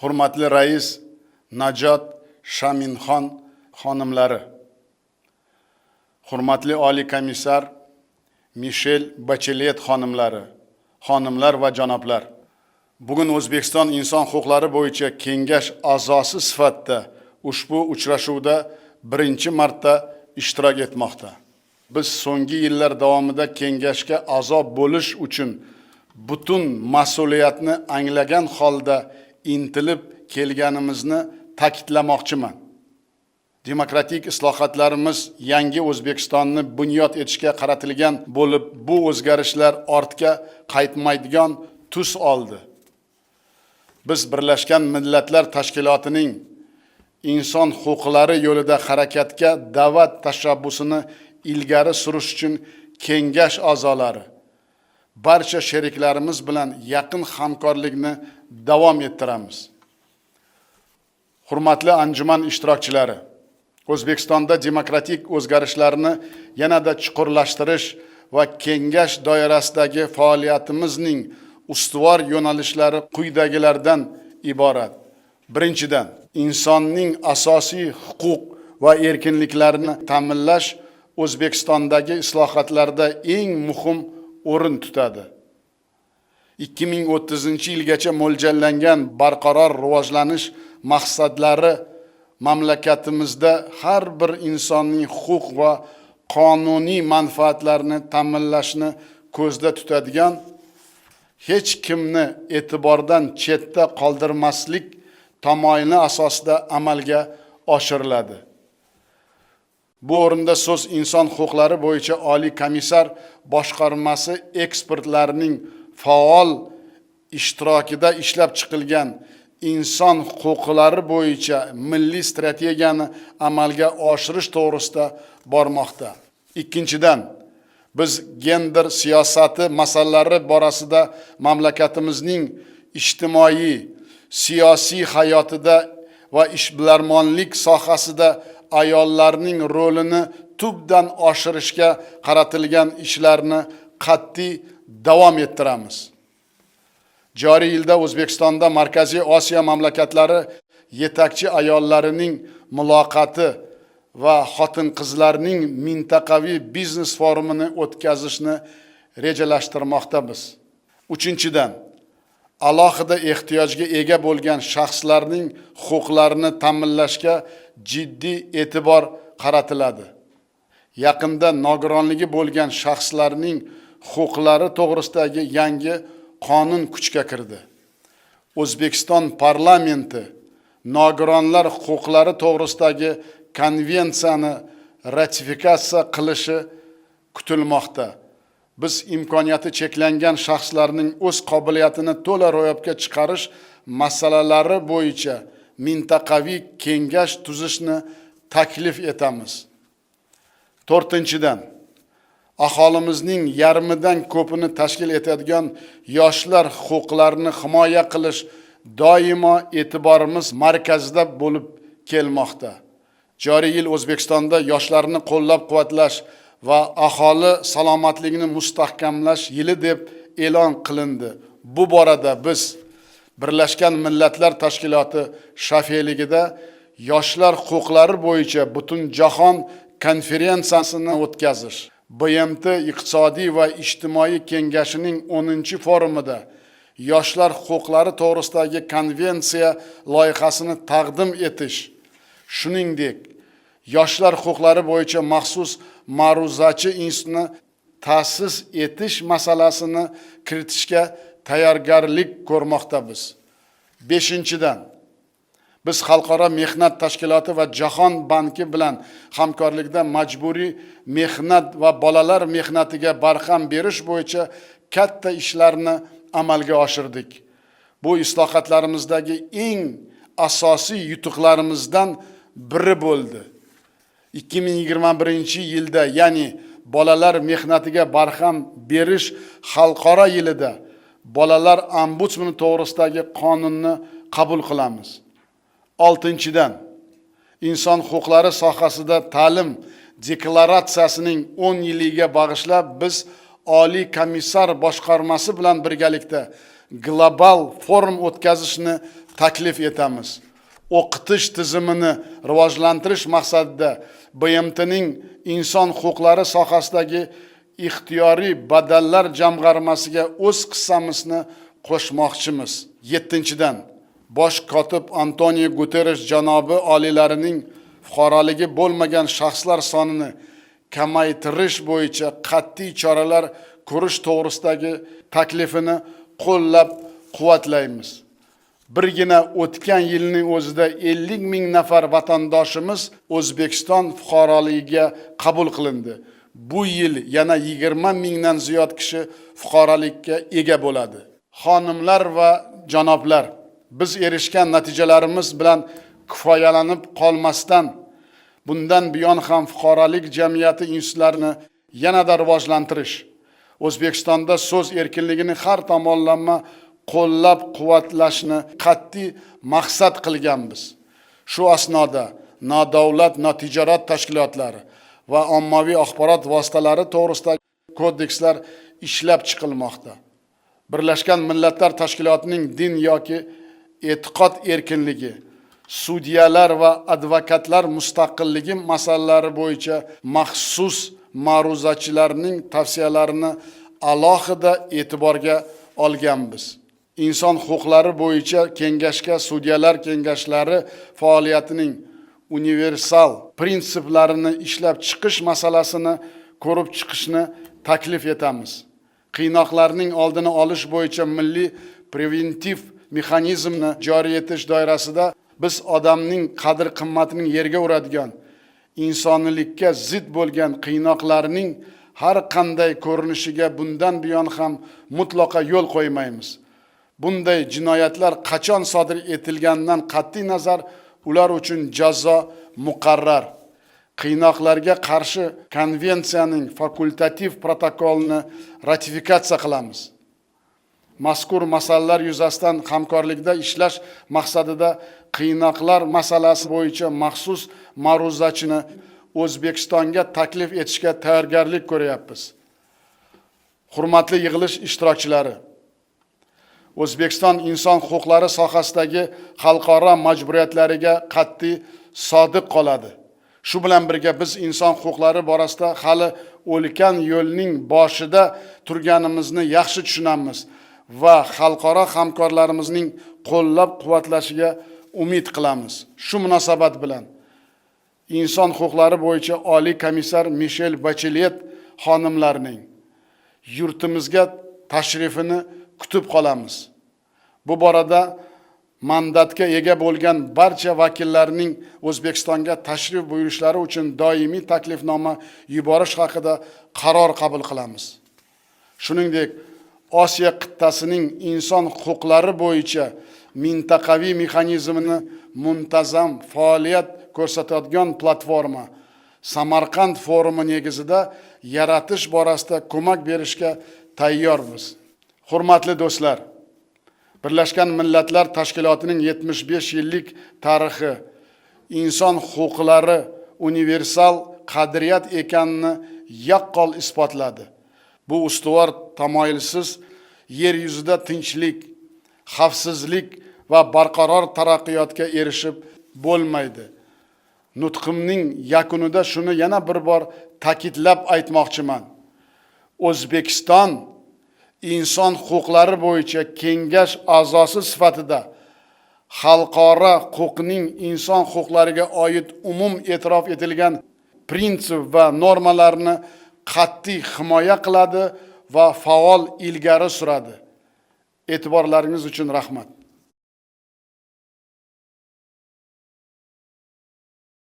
Hurmatli rais Najot Shaminxon xonimlari, hurmatli oliy komissar Mishel Bachelet xonimlari, xonimlar va janoblar. Bugun O'zbekiston inson huquqlari bo'yicha kengash a'zosi sifatida ushbu uchrashuvda birinchi marta ishtirok etmoqda. Biz so'nggi yillar davomida kengashga a'zo bo'lish uchun butun mas'uliyatni anglagan holda intilib kelganimizni ta'kidlamoqchiman. Demokratik islohotlarimiz yangi O'zbekistonni bunyod etishga qaratilgan bo'lib, bu o'zgarishlar ortga qaytmaydigan tus oldi. Biz Birlashgan Millatlar Tashkilotining inson huquqlari yo'lida harakatga da'vat tashabbusini ilgari surish uchun kengash a'zolari barcha sheriklarimiz bilan yaqin hamkorlikni davom ettiramiz. Hurmatli anjuman ishtirokchilari, O'zbekistonda demokratik o'zgarishlarni yanada chuqurlashtirish va kengash doirasidagi faoliyatimizning ustuvor yo'nalishlari quyidagilardan iborat. Birinchidan, insonning asosiy huquq va erkinliklarini ta'minlash O'zbekistondagi islohotlarda eng muhim o'rin tutadi. 2030-yilgacha mo'ljallangan barqaror rivojlanish maqsadlari mamlakatimizda har bir insonning huquq va qonuniy manfaatlarini ta'minlashni ko'zda tutadigan, hech kimni e'tibordan chetda qoldirmaslik tamoyili asosida amalga oshiriladi. Bu o'rinda so'z inson huquqlari bo'yicha oliy komissar boshqarmasi ekspertlarining faol ishtirokida ishlab chiqilgan inson huquqlari bo'yicha milliy strategiyani amalga oshirish to'g'risida bormoqda. Ikkinchidan, biz gender siyosati masalalari borasida mamlakatimizning ijtimoiy, siyosiy hayotida va ishbilarmonlik sohasida ayollarning rolini tubdan oshirishga qaratilgan ishlarni qat'iy davom ettiramiz. Joriy yilda O'zbekistonda Markaziy Osiyo mamlakatlari yetakchi ayollarining muloqoti va xotin-qizlarning mintaqaviy biznes forumini o'tkazishni rejalashtirmoqdamiz. Uchinchidan, alohida ehtiyojga ega bo'lgan shaxslarning huquqlarini ta'minlashga jiddiy e'tibor qaratiladi. Yaqinda nogironligi bo'lgan shaxslarning huquqlari to'g'risidagi yangi qonun kuchga kirdi. O'zbekiston parlamenti nogironlar huquqlari to'g'risidagi konvensiyani ratifikatsiya qilishi kutilmoqda. Biz imkoniyati cheklangan shaxslarning o'z qobiliyatini to'la ro'yobga chiqarish masalalari bo'yicha mintaqaviy kengash tuzishni taklif etamiz. To'rtinchidan, aholimizning yarmidan ko'pini tashkil etadigan yoshlar huquqlarini himoya qilish doimo e'tiborimiz markazida bo'lib kelmoqda. Joriy yil O'zbekistonda yoshlarni qo'llab-quvvatlash va aholi salomatligini mustahkamlash yili deb e'lon qilindi. Bu borada biz Birlashgan Millatlar Tashkiloti shafeligida yoshlar huquqlari bo'yicha butunjahon konferensiyasini o'tkazish, BMT iqtisodiy va ijtimoiy kengashining 10-forumida yoshlar huquqlari to'g'risidagi konvensiya loyihasini taqdim etish, shuningdek, yoshlar huquqlari bo'yicha maxsus ma'ruzachi institutni ta'sis etish masalasini kiritishga tayyorgarlik ko'rmoqdamiz. Beshinchidan, biz Xalqaro mehnat tashkiloti va Jahon banki bilan hamkorlikda majburiy mehnat va bolalar mehnatiga barham berish bo'yicha katta ishlarni amalga oshirdik. Bu islohotlarimizdagi eng asosiy yutuqlarimizdan biri bo'ldi. 2021-yilda, ya'ni bolalar mehnatiga barham berish xalqaro yilida bolalar ombudsmani to'g'risidagi qonunni qabul qilamiz. Oltinchidan, inson huquqlari sohasida ta'lim deklaratsiyasining 10 yilligiga bag'ishlab biz Oliy komissar boshqarmasi bilan birgalikda global forum o'tkazishni taklif etamiz. O'qitish tizimini rivojlantirish maqsadida BMTning inson huquqlari sohasidagi ixtiyoriy badallar jamg'armasiga o'z hissamizni qo'shmoqchimiz. 7-dan, bosh kotib Antonio Guterres janobi oliylarining fuqaroligi bo'lmagan shaxslar sonini kamaytirish bo'yicha qat'iy choralar ko'rish to'g'risidagi taklifini qo'llab-quvvatlaymiz. Birgina o'tgan yilning o'zida 50 ming nafar vatandoshimiz O'zbekiston fuqaroligiga qabul qilindi. Bu yil yana 20 mingdan ziyod kishi fuqarolikka ega bo'ladi. Xonimlar va janoblar, biz erishgan natijalarimiz bilan kifoyalanib qolmasdan, bundan buyon ham fuqarolik jamiyati institutlarini yanada rivojlantirish, O'zbekistonda so'z erkinligini har tomonlama qo'llab-quvvatlashni qat'iy maqsad qilganmiz. Shu asnoda nodavlat notijorat tashkilotlari va ommaviy axborot vositalari to'g'risidagi kodekslar ishlab chiqilmoqda. Birlashgan Millatlar Tashkilotining din yoki e'tiqod erkinligi, sudyalar va advokatlar mustaqilligi masalalari bo'yicha maxsus ma'ruzachilarning tavsiyalarini alohida e'tiborga olganmiz. Inson huquqlari bo'yicha kengashga sudyalar kengashlari faoliyatining universal prinsiplarini ishlab chiqish masalasini ko'rib chiqishni taklif etamiz. Qiynoqlarning oldini olish bo'yicha milliy preventiv mexanizmni joriy etish doirasida biz odamning qadr-qimmatining yerga uradigan, insoniylikka zid bo'lgan qiynoqlarning har qanday ko'rinishiga bundan buyon ham mutlaqo yo'l qo'ymaymiz. Bunday jinoyatlar qachon sodir etilganidan qat'iy nazar ular uchun jazo muqarrar. Qiynoqlarga qarshi konvensiyaning fakultativ protokolini ratifikatsiya qilamiz. Mazkur masalalar yuzasidan hamkorlikda ishlash maqsadida qiynoqlar masalasi bo'yicha maxsus ma'ruzachini O'zbekistonga taklif etishga tayyorgarlik ko'ryapmiz. Hurmatli yig'ilish ishtirokchilari, O'zbekiston inson huquqlari sohasidagi xalqaro majburiyatlariga qat'iy sodiq qoladi. Shu bilan birga biz inson huquqlari borasida hali ulkan yo'lning boshida turganimizni yaxshi tushunamiz va xalqaro hamkorlarimizning qo'llab-quvvatlashiga umid qilamiz. Shu munosabat bilan inson huquqlari bo'yicha oliy komissar Mishel Bachelet xonimlarning yurtimizga tashrifini kutib qolamiz. Bu borada mandatga ega bo'lgan barcha vakillarning O'zbekistonga tashrif buyurishlari uchun doimiy taklifnoma yuborish haqida qaror qabul qilamiz. Shuningdek, Osiyo qit'asining inson huquqlari bo'yicha mintaqaviy mexanizmini muntazam faoliyat ko'rsatadigan platforma Samarqand forumi negizida yaratish borasida ko'mak berishga tayyormiz. Hurmatli do'stlar, Birlashgan Millatlar Tashkilotining 75 yillik tarixi inson huquqlari universal qadriyat ekanini yaqqol isbotladi. Bu ustuvor tamoyilsiz yer yuzida tinchlik, xavfsizlik va barqaror taraqqiyotga erishib bo'lmaydi. Nutqimning yakunida shuni yana bir bor ta'kidlab aytmoqchiman. O'zbekiston inson huquqlari bo'yicha kengash a'zosi sifatida xalqaro huquqning inson huquqlariga oid umum e'tirof etilgan prinsip va normalarini qat'iy himoya qiladi va faol ilgari suradi. E'tiborlaringiz uchun rahmat.